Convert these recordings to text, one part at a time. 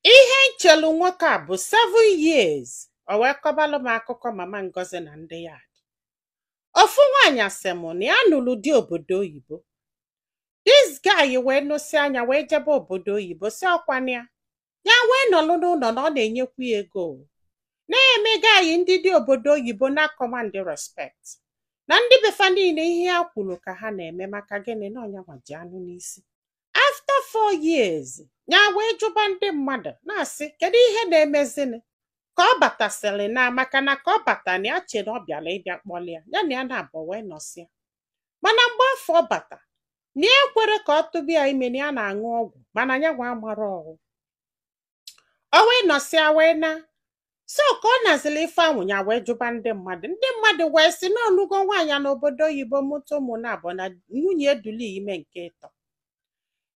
Ihe nchelu nwoke a bụ 7 years, o wee kọbalụ m akụkọ mama Ngozi na ndị ya. Ofu nwaanyị sị m na ya nụrụ di obodo oyibo. This guy wee nụsị anya wee jebe obodo oyibo, si ọkwana ya, ya wee nọlụ n'ụlọ na ọ na-enyekwu ya ego, na-eme guy ndị dị obodo oyibo na command respect na ndị befa niile. Ihe ya kwuru ka ha na-eme. Maka gịnị? Na ọnyanwa ji anụ n'isi. After 4 years, ya wee jụba ndị mmadụ na-asị, kedu ihe na-emezini ka ọ batasịrị na maka na ka ọ bata na ya che na ọ bịara ịbịa kpọlịa ya na ya na-abụ wee nọsịa. Mana mgbe afọ ọ bata na ya ekwere ka ọ tụba ya ime, na ya na-aṅụ ọgwụ, mana ya nwa amara ọgwụ. O wee nọsịa wee na so ka ọ nazili ife ahụ, ya wee jụba ndị mmadụ. Ndị mmadụ wee sị na ọnụgo nwaanyị n'obodo oyibo, mụta ụmụ na abụọ, na nwunye eduli ime nke ịtọ.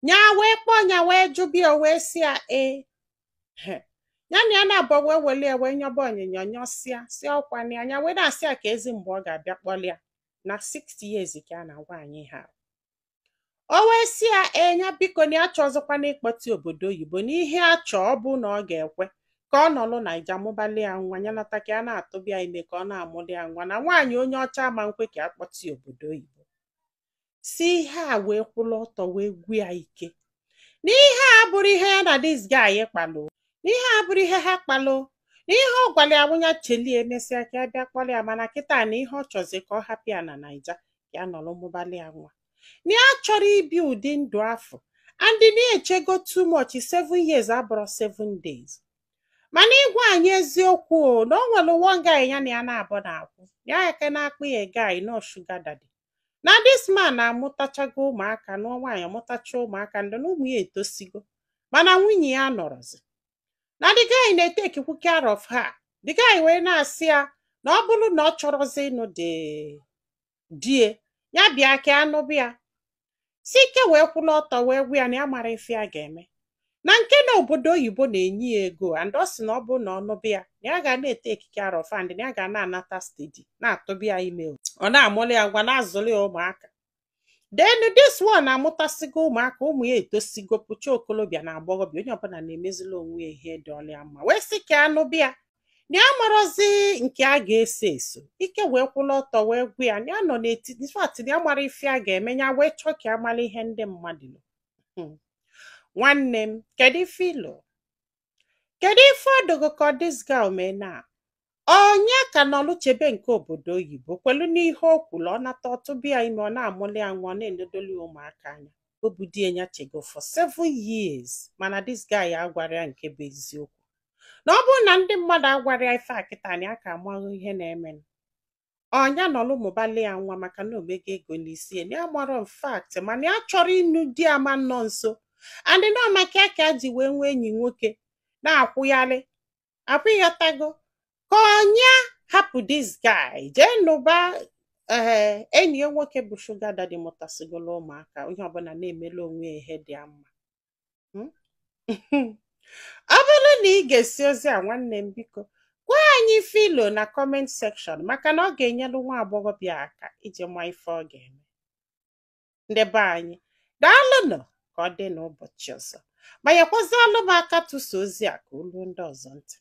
Ya wee kpọọ ya wee jụbịa, o wee sị ya ee. Ya na ya na-abụọ wee wele ya wee nyọba onyinyo nyọsịa, si ọkwa na ya wee na-asị ya ka ezi mgbe ọ ga-abịa kpọlịa na 60 years ka a na-agwa anyị ha. O wee sị ya ee, ya biko, na ya chọzịkwana ịkpọta obodo oyibo, na ihe a chọọ ọ bụ na ọ ga-ekwe ka ọ nọlụ Naija mụbalị ya nwa, ya nata ka ya na-atụbịa ime, ka ọ na-amụli ya nwa, na nwaanyị onye ọcha ama nkwe ka ya kpọta ya obodo oyibo. Si ihe a wee kwụrụ ọtọ wee gwu ya ike na ihe a bụrụ ihe ya na this guy kpalụ, na ihe a bụrụ ihe ha kpalụ, na ihe ọ gwara ya nwụnya chelie, emesịa ka ya bịa kpọrọ ya. Mana kịta na ihe ọ chọzi ka ọ hapụ ya na Naija, ka ya nọrọ mụbalị ya nwa, na ya chọrọ ibi ụdị ndụ afọ and na-echego too much. 7 years abụrụ 7 days. Mana ịgwa anyị eziokwu o, na o nwere one guy ya na ya na-abụ na-akwụ ya eke na-akpụ ya guy no sugar daddy, na this man na-amụtachago ụmụaka nụọ nwaanyị, mụtacha ụmụaka, ndị na ụmụ ya etosigo, mana nwunye ya nọrọzi, na the guy na-etekikwu care of her. The guy wee na-asị ya na ọ bụrụ na ọ chọrọzi ịnụ dị die, ya bịa ka anụbịa si ike. Wee kwụrụ ọtọ wee gwa ya na ya mara ife ya ga-eme na nke na obodo oyibo na-enye ya ego, and ọ sị na ọ bụrụ na ọ nụbịa, na ya ga na-eteki care of and na ya ga na-anata steady, na-atụbịa ime, ọ na-amụrụ ya ngwa, na-azụrụ ya ụmụaka. Then this one amụtasigo ụmụaka, ụmụ ya etosigo pụcha okolobịa na agbọghọbịa, onye ọbụla na-emezili onwe ya ihe dị ọlịa mma. Wee sị ka anụbịa, na ya marọzi nke a ga-eso eso ike. Wee kwụrụ ọtọ wee gwa ya na ya nọ n'etiti, in fact, na ya mara ife a ga-eme. Ya wee chọọ ka ya mara ihe ndị mmadụ nọ. Nwanne m, kedu ife ilo? Kedu ife ọdụgụ ka this girl mee na onye ka nọlụ chebe nke obodo oyibo kwelu n'ihe o kwuru? Ọ nata, ọtụbịa ime, ọ na-amụli ya nwa, ọ na-enedoli ụmụaka anya. O bụ di ya chego for 7 years, mana this guy agwara ya nke bụ eziokwu, na ọ bụrụ na ndị mmadụ agwara ya ife a kịta, na ya ka amaghị ihe na-eme. Ọnya nọlụ mụbali ya nwa, maka na omego ego n'isi ya, na ya marọ. In fact, mana ya chọrọ ịnụ di ama nọ nso and nọ maka ya ka ji wee nwee enyi nwoke na-akwụgharị akwụ. Ịghọtago? Ka ọnya hapụ this guy jee nụba ee enyi ya nwoke bụ sugar daddy, mụtasịgolo ụmụaka, onye ọbụla na-emelu onwe ya ihe dị ya mma. Ọ bụrụ na ị ga-esi ozi a, nwanne m, biko gwa anyị filo na comment section, maka na ọ ga-enyelu nwa agbọghọbịa aka iji ma ife ọ ga-eme. Ndị be anyị, daalụnụ. Ka ọ dị n'ụbọchị ọzọ. Ma nyekwazịalụ m aka tụsa ozi a ka olu ndị ọzọ ntị.